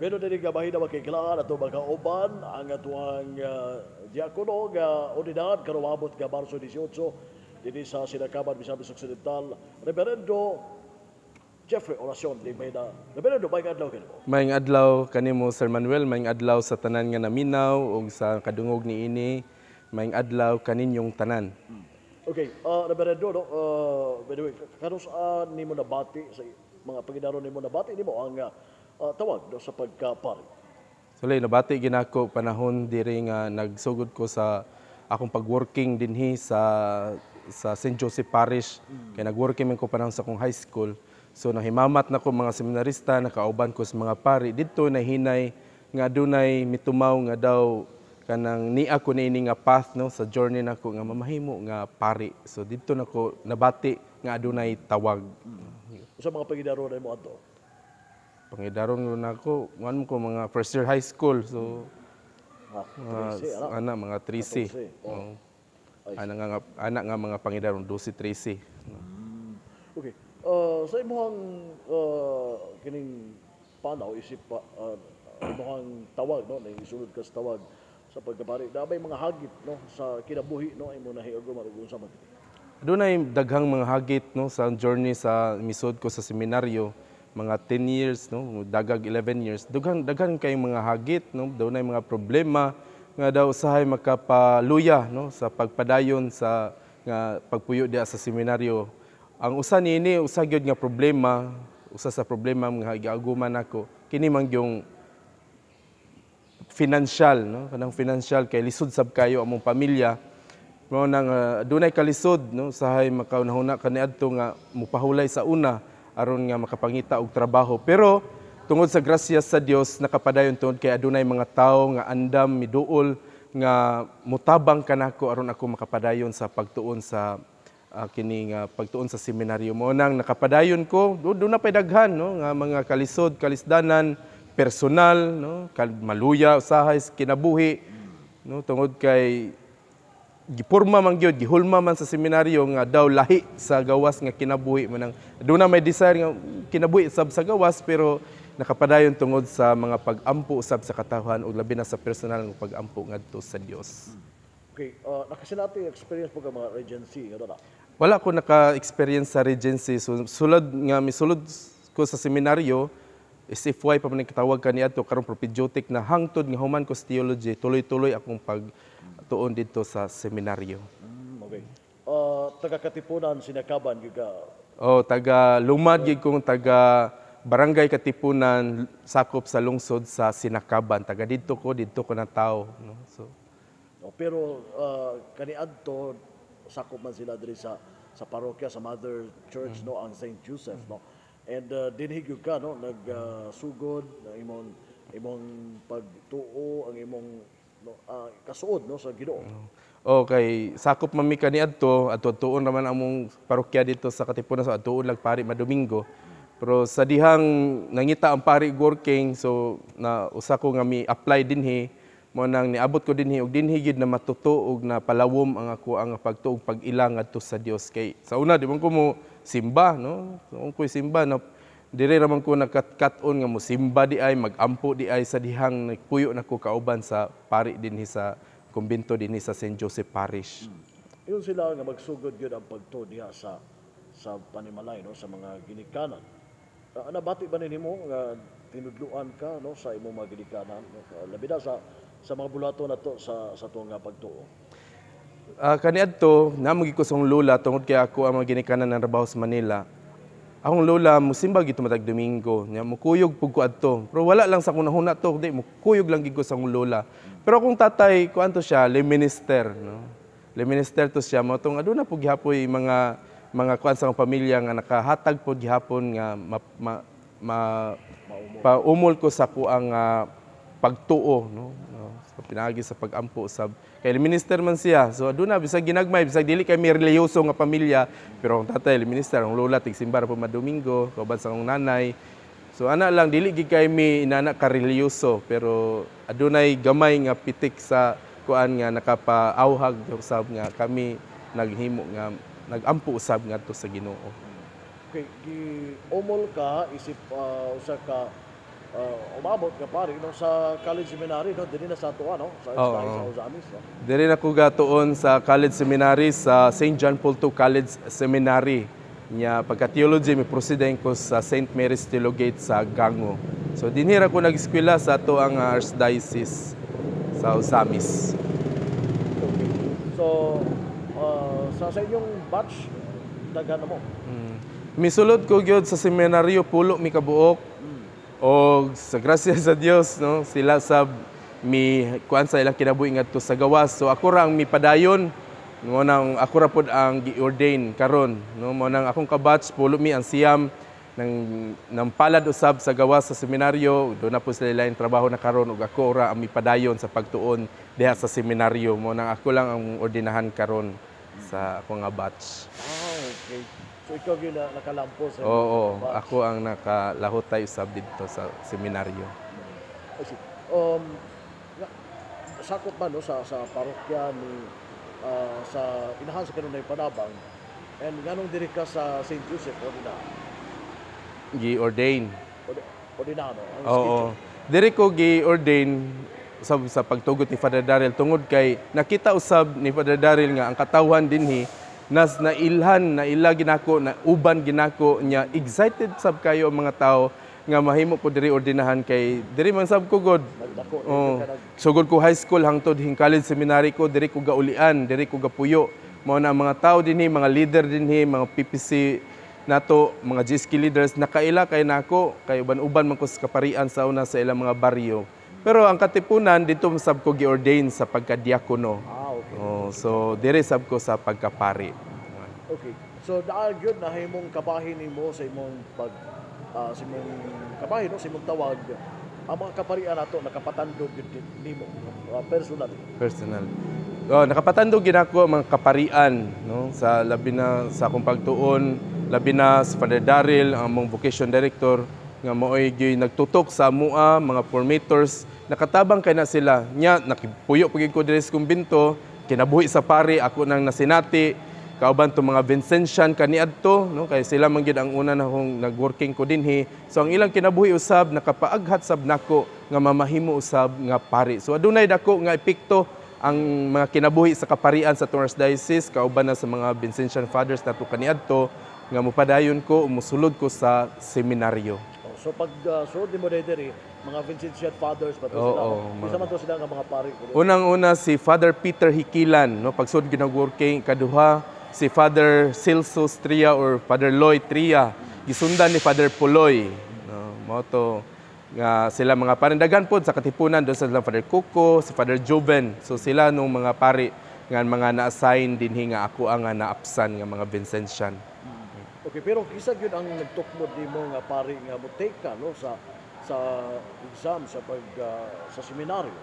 Pero diri nga bahina makiglaan ato makauban ang atuang diakono nga unidad karong moabot nga Marso 18 dinhi sa Sinakaban, Misamis Occidental, Reverendo Jeffrey Oracion Limena. Reverendo, maayong adlaw kanimo. Maayong adlaw kanimo, Sir Manuel, maayong adlaw sa tanan nga naminaw ug sa kadungog niini, maayong adlaw kaninyong tanan. Okay, Reverendo, no, by the way, kanus-a nimo nabati sa mga pangidaron nimo nabati nimo ang tawag, no, sa pagkapari? Sulay, nabati ginako panahon diri nga nagsugod ko sa akong pag-working dinhi sa St. Joseph Parish. Kay nag-working man ko panahon sa akong high school. So nahimamat na ko mga seminarista, nakauban ko sa mga pari. Didto nahinay nga adunay mitumaw nga daw kanang niya ko niini nga path, no, sa journey nako nga mamahimo nga pari. So didto nako nabati nga adunay tawag. Sa mga pangidaron nimo adto? Pangidaron nako, ngan ko mga first year high school. So mga 13, ana. Ana mga 13. 14, oh. Oo. Ana nga mga pangidaron 12, 13. Okay. Sa imong kining panaw isip pa imong tawag, no, na isulod ka sa tawag sa pagkapari, naa bay mga hagit, no, sa kinabuhi, no, imo nahiuguman ug unsa man kini? Adunay daghang mga hagit, no, sa journey sa misud ko sa seminaryo, mga 10 years, no, dagag 11 years. Daghan daghan kay mga hagit, no, dunay mga problema nga daw usahay makapaluya, no, sa pagpadayon sa nga pagpuyo diha sa seminaryo. Ang usa niini, usa gyud nga problema, usa sa problema nga giaguman nako, kini man gyung financial, no, kanang financial kay lisod sab kayo among pamilya. Mao nang dunay kalisod, no, usahay makaunahuna kaniadto nga mupahulay sa una aron nga makapangita og trabaho. Pero tungod sa grasya sa Dios nakapadayon tungod kay adunay mga tawo nga andam miduol nga mutabang kanako aron ako makapadayon sa pagtuon sa kini nga pagtuon sa seminaryo. Mao nang nakapadayon ko. Duna pay daghan, no, nga mga kalisod, kalisdanan personal, no, maluya usahay sa kinabuhi, no, tungod kay gipurma man gyud, gihulma man sa seminaryo nga daw lahi sa gawas nga kinabuhi man. Ang duna may desire nga kinabuhi sab sa gawas, pero nakapadayon tungod sa mga pag-ampo usab sa katawhan ug labi na sa personal nga pag-ampo ngadto sa Dios. Okay, nakasinati experience po ka mga regency nga na? Wala ko naka-experience sa regency. So, sulod nga misulod ko sa seminaryo, SFY pa man katawag kaniadto, karon propedeutic na, hangtod nga human ko sa theology, tuloy-tuloy akong pagtuon didto sa seminaryo. Okay. Taga Katipunan, Sinakaban gyud ka? Oh, taga Lumad gyud kong taga Barangay Katipunan, sakop sa lungsod sa Sinakaban. Taga didto ko na tao, no? So Oh, pero kaniadto sakop man sila diri sa parokya sa Mother Church, no, ang St. Joseph, no. And dinhi gyud ka, no, nagsugod ang imong pagtuo, ang imong, no, kasuod, no, sa Ginoo. Okay, sakop man mi kaniadto, adto-adtuon naman among parokya didto sa Katipunan, so adtuon lang pari madomingo. Pero sa dihang nangita ang pari working, so na usa ko nga mi apply dinhi, mao nang niabot ko dinhi ug dinhi gyud na matuto ug na palawom ang ako ang pagtuo ug pag-ila ngadto sa Dios. Kay sa una di man ko mo simba, no? So, kung ko'y simba na dire ra man ko nagkat-kat-on nga mo simba di ay magampo di ay sa dihang nagpuyo nako kauban sa pari dinhi sa kumbento dinhi sa St. Joseph Parish. Ingon sila nga magsugod gyud ang pagtuo diha sa panimalay, no, sa mga ginikanan. Nabati ba nimo nga tinudluan ka, no, sa imong mga ginikanan, no? Labi na sa mga bulato nato sa tuong nga pagtuo? Kaniadto, naa gyud ko sa akong lola tungod kay ako ang mga ginikanan ng trabaho sa Manila. Akong lola musimba gyud matag Domingo, nya mukuyog pug ko adto. Pero wala lang sa akong nahuna to, di mukuyog lang gyud ko sa akong lola. Pero akong tatay, kuan to siya, lay minister, no. Lay minister to siya, mao tong aduna pug gihapoy mga kuan sa akong pamilya nga nakahatag pod gihapon nga ma paumol ko sa kuang pagtuo, no, sa pinaagi sa pagampo sa kay minister man siya. So aduna bisag ginagmay, bisag dili kay mi relihiyoso nga pamilya, pero ang tatay minister, ang lola tigsimba ra po madomingo kauban sa akong nanay. So ana lang, dili gid kay mi inana ka relihiyoso, pero adunay gamay nga pitik sa kuan nga nakapaawhag usab nga kami naghimo nga nagampo usab ngadto sa Ginoo. Okay, gi umol ka isip usa ka Umabot nga pari, no, sa college seminary, no, dinhi na sa atoa, no, sa Oo. sa Ozamiz, no. Diri na ko gatuon sa college seminary, sa St. John Paul II College Seminary. Nya pagka theology, mi proceed ko sa St. Mary's Theologate sa Gango. So dinhi ra ko nag-eskwela sa ato ang Archdiocese sa Ozamiz. Okay. So sa inyong batch, daghan na mo. Misulod ko gyud sa seminaryo, 10 mi kabuok. O sa grasya sa Dios, no, sila sab mi kuan sa ilang kinabuhi ngadto sa gawas. So ako ra ang mipadayon. Mo nang ako ra pod ang gi-ordain karon, no. Mo nang akong kabatch, 10 mi, ang 9 nang palad usab sa gawas sa seminaryo, do na po sila lain trabaho na karon, ug ako ra ang mipadayon sa pagtuon diha sa seminaryo. Mo nang ako lang ang ordinahan karon sa ako nga batch. Ah, okay. So ikaw gyud na nakalampo sa Oo, batch. Ako ang nakalahutay usab didto sa seminaryo. I see. Sakop ba, no, sa parokya ni sa inahan sa kanunay Panabang, and nganong diri ka sa St. Joseph ordina? Gi-ordain. Ordinano ang Oo. schedule. Diri ko gi-ordain sa pagtugot ni Father Daryl tungod kay nakita usab ni Father Daryl nga ang katawhan dinhi nas nailhan, naila ginako, na uban ginako niya. Excited sab kayo ang mga tao nga mahimo ko diri ordinahan kay diri man sab ko god. Nagdako Oh, ka nag sugod ko high school hangtod hing college seminary ko, diri ko gaulian, diri ko gapuyo. Mao na ang mga tao dinhi, mga leader dinhi, mga PPC nato, mga GSK leaders, nakaila kay nako kay uban-uban man ko sa kaparian sa una sa ilang mga baryo. Pero ang Katipunan, dito sab ko gi-ordain sa pagkadiakono. Ah, okay. Oh, so diri sab ko sa pagkapari. Okay. So naa gyud nahimong kabahin nimo sa imong pag sa imong kabahin, no, sa imong tawag, ang mga kaparian nato nakapatandog gyud nimo, no? Personally. Personal. Oh, nakapatandog gid ako ang mga kaparian, no, sa labi na sa akong pagtuon, labi na sa Father Daryl, ang among vocation director nga maoy gyud nagtutok sa amua mga formators, nakatabang kay na sila. Nya nakipuyo pag ko diri sa kumbinto, kinabuhi sa pari ako nang nasinati kauban to mga Vincentian kaniadto, no, kay sila man gyud ang una na akong nagworking ko dinhi. So ang ilang kinabuhi usab nakapaaghat sab nako nga mamahimo usab nga pari. So adunay dako nga epekto ang mga kinabuhi sa kaparian sa atong Archdiocese kauban na sa mga Vincentian Fathers nato kaniadto nga mopadayon ko, musulod ko sa seminaryo. Oh, so pag sulod nimo diri, mga Vincentian Fathers ba to Oo, sila? oo, Bisa man to sila nga mga pari? Unang-una si Father Peter Hikilan, no, pagsud ginag-working. Kaduha si Father Celso Tria or Father Loy Tria, gisundan ni Father Puloy, no. Mao to nga sila mga pari. Daghan pod sa Katipunan doon sa Father Coco, si Father Joven. So sila nung mga pari nga mga na-assign dinhi nga ako ang nga naapsan nga mga Vincentian. Okay, pero kinsa gyud ang nagtukmod nimo nga pari nga mo take ka, no, sa exam sa pag sa seminaryo?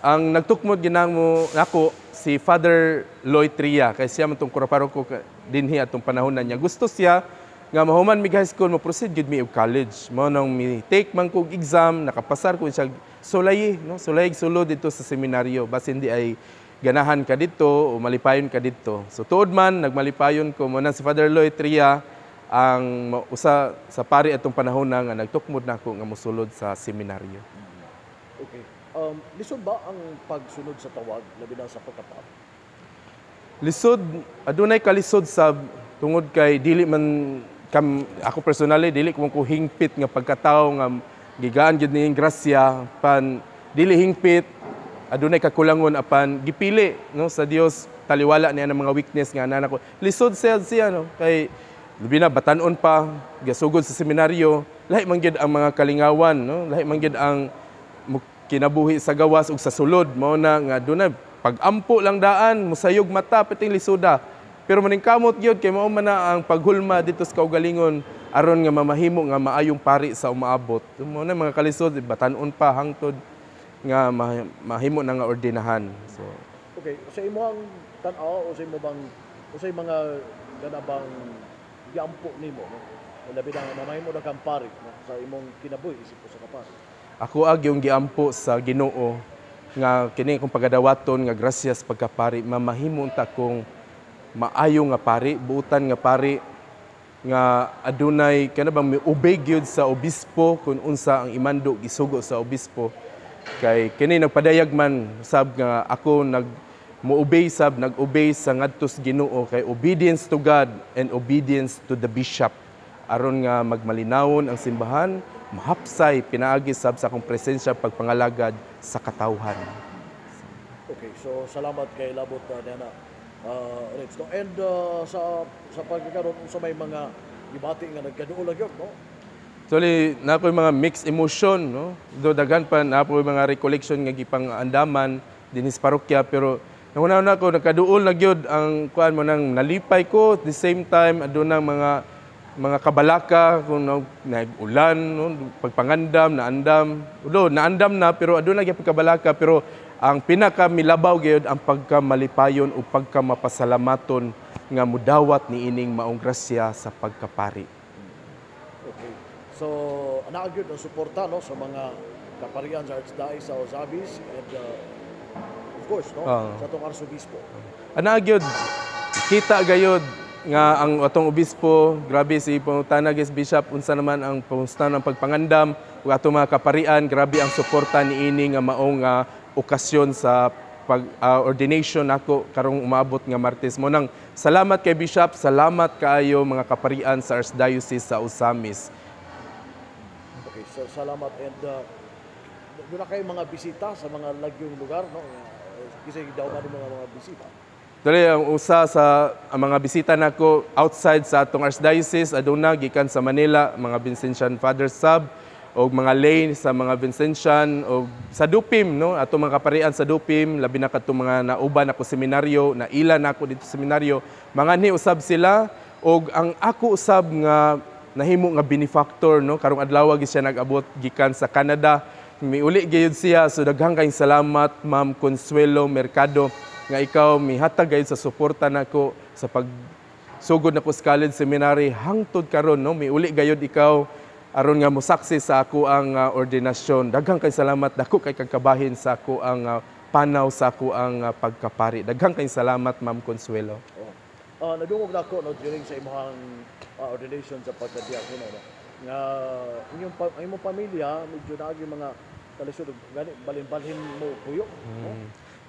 Ang nagtukmod ginamo nako si Father Loy Tria kay siya man tong kuraparoko dinhi atong panahon na niya. Gusto siya nga mahuman mig high school, mo proceed gyud mi og college. Mao nang mi take man kog exam, nakapasar ko siya, sulayi, no, sulay sulod dito sa seminaryo basin di ay ganahan ka dito o malipayon ka dito. So tuod man nagmalipayon ko. Mo na si Father Loy Tria ang usa sa pari atong panahon na nga nagtukmod nako nga mosulod sa seminaryo. Okay. Lisod ba ang pagsunod sa tawag, labi na sa pagkapari? Lisod, adunay kalisod sa tungod kay dili man kam, ako personally dili ko hingpit nga pagkatao nga gigaan gyud ning grasya pan dili hingpit, adunay kakulangon apan gipili, no, sa Dios, taliwala niya ng mga weakness nga ana ko. Lisod siya siya, no, kay labi na batan-on pa, gasugod sa seminaryo, lahi man gyud ang mga kalingawan, no, lahi man gyud ang kinabuhi sa gawas ug sa sulod. Mao na nga dunay pag-ampo lang daan, musayog mata, piting lisuda. Pero maningkamot gyud kay mao man na ang paghulma dito sa kaugalingon aron nga mamahimo nga maayong pari sa umaabot. Mao na mga kalisod, batan-on pa hangtod nga mahimo na nga ordinahan. So Okay, sa imong tan-aw o sa imo bang usay mga ganabang giampo nimo, no? Labi na mamahimo na kang pari, no? Sa imong kinabuhi isip ko sa kapari. Ako ag yung giampo sa Ginoo nga kini akong pagadawaton nga grasyas pagkapari, mamahimo unta kong maayo nga pari, buutan nga pari. nga adunay kana bang mi-obey gyud sa obispo kung unsa ang imando, gisugo sa obispo, kay kini nagpadayag man sab nga ako nag mo-obey sab, nag-obey sa ngadto sa Ginoo, kay obedience to God and obedience to the bishop, aron nga magmalinawon ang simbahan, mahapsay pinaagi sab sa akong presensya pagpangalagad sa katawhan. Okay, so salamat kay labot na niya Reds, no? And sa pagkakaroon, unsa may mga gibati nga nagkaduol lang yun, no? Actually, naa ko'y mga mixed emotion, no? Do daghan pa naa ko'y mga recollection nga gipang-andaman dinhi sa parokya, pero nahuna ko nagkaduol na gyud ang kuan mo nang nalipay ko. At the same time, aduna mga kabalaka kung nag-ulan, no, pagpangandam, naandam. Ulo, naandam na pero aduna gyud kabalaka, pero ang pinaka milabaw gyud ang pagkamalipayon o pagkamapasalamaton nga mudawat niining maong grasya sa pagkapari. Okay. So, naa gyud ang suporta, no, sa mga kaparian sa Archdiocese sa Ozamiz and of course, no, sa atong arsobispo. Ana gyud, kita gayud nga ang atong obispo, grabe si pangutana gyud bishop unsa naman ang pangusta ng pagpangandam ug atong mga kaparian, grabe ang suporta niini nga maong okasyon sa pag ordination nako karong umaabot nga Martes. Mo nang salamat kay bishop, salamat kaayo mga kaparian sa Archdiocese sa Ozamiz. Okay, so salamat and doon na kayo mga bisita sa mga lagyong lugar, no? Kasi daw man mga bisita. Dali ang usa sa ang mga bisita nako outside sa atong Archdiocese, aduna gikan sa Manila, mga Vincentian Fathers sab og mga lay sa mga Vincentian og sa Dupim, no, atong mga kaparian sa Dupim, labi na kadtong mga nauban ako seminaryo, na ila nako dito sa seminaryo, mga ni usab sila. Og ang ako usab nga nahimo nga benefactor, no, karong adlaw gyud siya nag-abot gikan sa Canada, miuli gyud siya. So daghang kayong salamat, Ma'am Consuelo Mercado, nga ikaw mihatag gayud sa suporta nako sa pagsugod nako sa college seminary hangtod karon, no. Miuli gayud ikaw aron nga mosaksi sa ako ang ordinasyon. Daghang kay salamat, dako kay kag kabahin sa ako ang panaw sa ako ang pagkapari. Daghang kay salamat, Ma'am Consuelo. Oh. Nadungog nako, no, during sa imong ordination sa pagkadiakono, no, nga ang imong pamilya medyo naagi mga kalisod, gani balin-balhin mo puyo, no?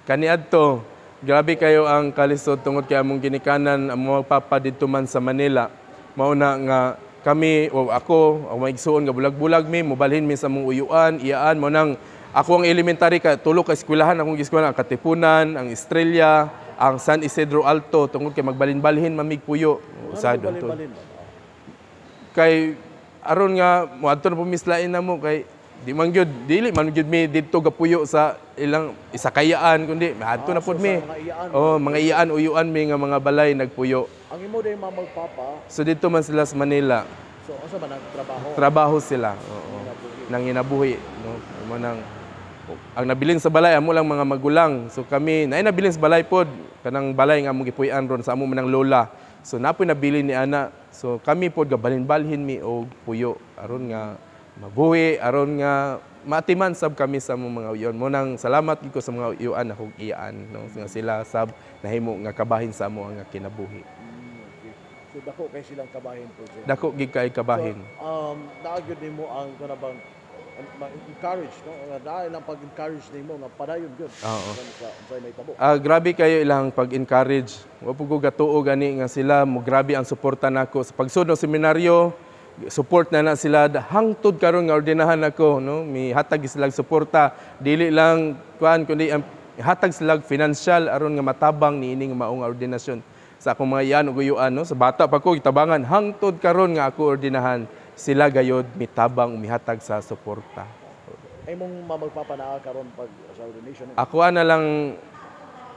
Kaniadto, grabe kayo ang kalisod tungod kay among ginikanan, ang mga papa didto man sa Manila. Mao na nga kami o ako, ang mga igsuon nga bulag-bulag mi, mobalhin mi sa among uyuan, iyaan. Mo nang ako ang elementary ka tulo ka eskwelahan akong giskwelahan, ang Katipunan, ang Estrella, ang San Isidro Alto, tungod kay magbalin-balhin mamig puyo. Ano Usad to. balin-balin ba? Kay aron nga moadto na pumislain na mo, kay di man gyud, dili man gyud mi didto gapuyo sa ilang isakayaan, kundi maadto na Ah, pud so mi. sa mga iyaan. Oh, mga iyaan, uyuan mi nga mga balay nagpuyo. Ang imo day mama ug papa, So didto man sila sa Manila. So unsa man ang trabaho? Trabaho sila. Oo. Nanginabuhi, no. Mo nang ang nabilin sa balay amo lang mga magulang. So kami naay nabilin sa balay pod, kanang balay nga among gipuy-an ron sa amo manang lola. So napoy nabilin ni ana. So kami pod gabalhin-balhin mi og puyo aron nga mabuhi, aron nga maatiman sab kami sa among mga uyon. Mo nang salamat gid ko sa mga uyuan akong iyaan, no, nga sila sab nahimo nga kabahin sa amo nga kinabuhi. Okay. So dako kay silang kabahin po sir. Dako gid kay kabahin. So, naa gyud nimo ang kana bang encourage, no? Nga naa ilang pag-encourage nimo nga padayon gyud. Oo. Sa unsay may tabo. Ah, grabe kayo ilang pag-encourage. Wa po ko gatuo gani nga sila mo grabe ang suporta nako sa pagsud ng seminaryo. Support na na sila hangtod karon nga ordinahan ako, no. Mihatag sila og suporta, dili lang kuan kundi ang hatag sila og financial aron nga matabang niining maong ordinasyon sa akong mga iyan ug uyuan, no. Sa bata pa ko gitabangan, hangtod karon nga ako ordinahan, sila gayod mitabang, mihatag sa suporta. Ay mong mama ug papa naa karon pag sa ordination? Ako na lang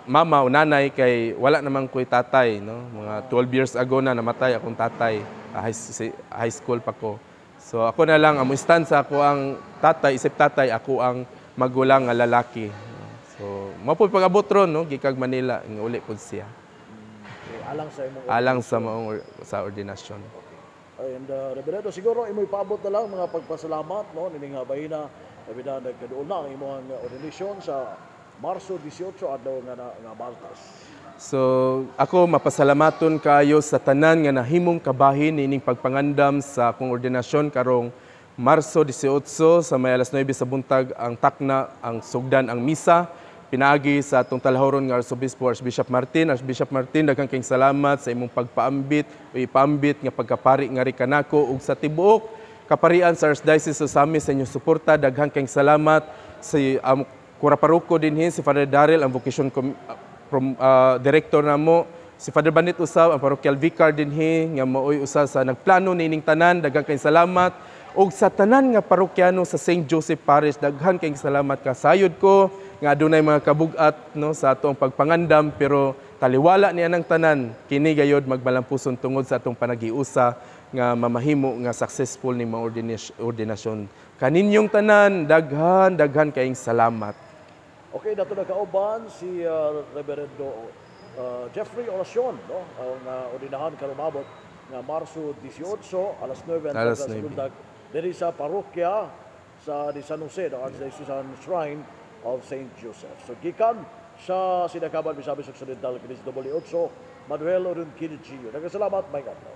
mama o nanay kay wala namang ko'y tatay, no. Mga 12 years ago na namatay akong tatay. High school pa ko. So ako na lang ang stand sa ako ang tatay, isip tatay, ako ang magulang nga lalaki. So mao po pag-abot ron, no, gikag Manila, nga uli pud siya. Okay, alang sa imong Alang sa maong sa ordinasyon. And Reverendo, siguro imo ipaabot na lang mga pagpasalamat, no, nining bahina, labi na nagkaduol na ang imong ordination sa Marso 18, adlaw nga Martes. So ako mapasalamaton kaayo sa tanan nga nahimong kabahin niining pagpangandam sa akong ordinasyon karong Marso 18 sa may alas 9 sa buntag ang takna, ang sugdan ang misa pinaagi sa atong talahoron nga Arsobispo, Archbishop Martin. Archbishop Martin, daghang kayong salamat sa imong pagpaambit o ipaambit nga pagkapari nga ri kanako ug sa tibuok kaparian sa Archdiocese of Ozamis sa inyong suporta. Daghang kayong salamat sa kura paroko dinhi, si Father Daryl, ang vocation director namo, si Father Bandit usab, ang parochial vicar dinhi nga maoy usa sa nagplano niining tanan. Daghang kayong salamat ug sa tanan nga parokyano sa St. Joseph Parish, daghan kayong salamat. Kasayod ko nga adunay mga kabugat, no, sa atong pagpangandam, pero taliwala ni anang tanan, kini gayod magmalampuson tungod sa atong panagiusa nga mamahimo nga successful ni mga ordinasyon. Kaninyong tanan, daghan daghan kayong salamat. Okay, dato na kauban si Reverendo Jeffrey Oracion, no? Ang ordinahan karong moabot nga Marso 18, alas 9 ang Alas sa 9. Buntag diri sa parokya sa di San Jose, the Archdiocesan Shrine of St. Joseph. So gikan sa Sinakaban, Misamis Occidental, kini si W8, Manuel Orunquillo. Nagkasalamat, may adlaw.